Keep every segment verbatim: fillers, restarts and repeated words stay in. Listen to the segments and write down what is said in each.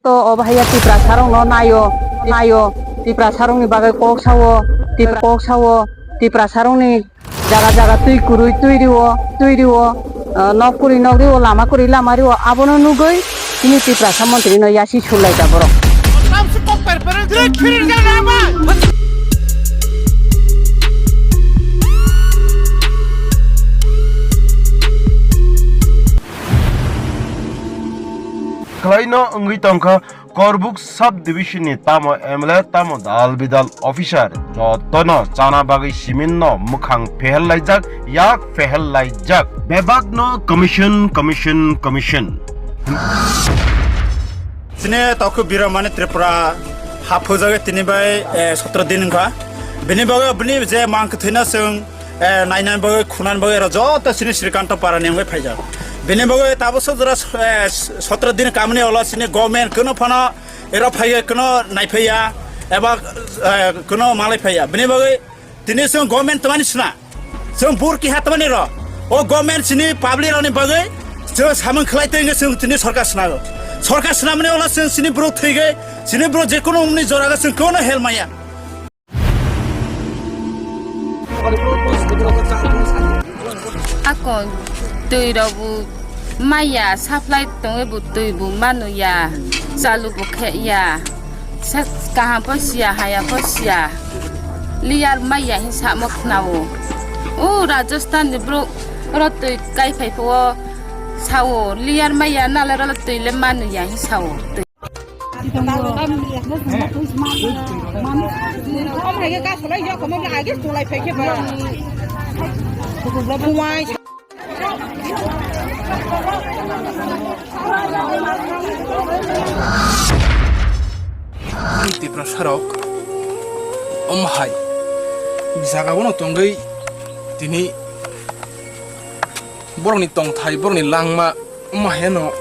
To obo haiya Tiprasarokno naio, naio, Tiprasarokni bagwi kok sao, Tipra kok sao, Tiprasarokni jaga jaga twi kwrwi twi rio, twi rio, ah, nok kwrwi nok rio, lama kwrwi lama rio, abono nugwi chini Tiprasa montrino yasi sulai ta borok. Kwlaino wngwi tongkha Korbuk Sub Division ni tamo M L A, tamo dal bidal officer, jotono chana bagwi simin no mwkhang pehel laijak, yak pehel laijak. Bebak no commission, commission, commission. Chini tokhu Biramani Tripura haphujagwi tini bai, eh, sotro din wngkha. Bini bagwi bini je mang kwthwino chwng eh, nainani bagwi, khunani bagwi oro joto chini Srikanto Parani wngwi phaijak. Bini bagwi tabukso jora, eh, sotro din kamni ulo chini government kuno phano ero phaiwi kuno naiphaiya eba, eh, kuno malai phaiya. Bini bagwi tini chwng government twmani sina. Chwng bur kiha twmani ro. O government chini public rokni bagwi chwng samung khlai twi wngwi chwng tini sorkar sinago. Sorkar sinamani ulo chwng chini borok thwigwi, chini borok jekono wngmani jorago chwng kuno help maya. Ako twi rok bo maya, supply tongwi bo twi bo manu ya, chalu bo khe ya, sa-, kaham pho siya, haya pho siya, layar maya hin samo khna o. O Rajasthan ni borok oro twi kai phai pho o sao, layar maya nalai oro twi le manu ya hin sao. Ani Tiprasa rok omo hai jaga bono tongwi tini borokni tongthai, borokni langma. Omo haino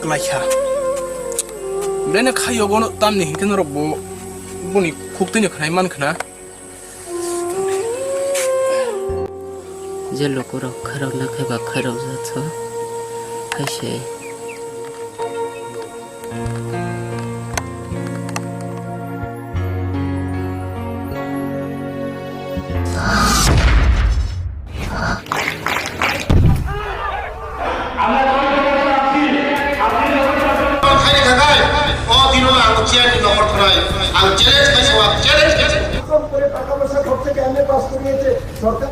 kwlaikha. Belai no khaio bono tamni hinkhe norok bo boni khuk twi no khwnai man khna. Je lukurok khairokna khe ba khairokjak tho, hai se. Khaini khakai, o dino ang chair ni nokol khwnai, ang challenge khai sawa, challenge khai sawa.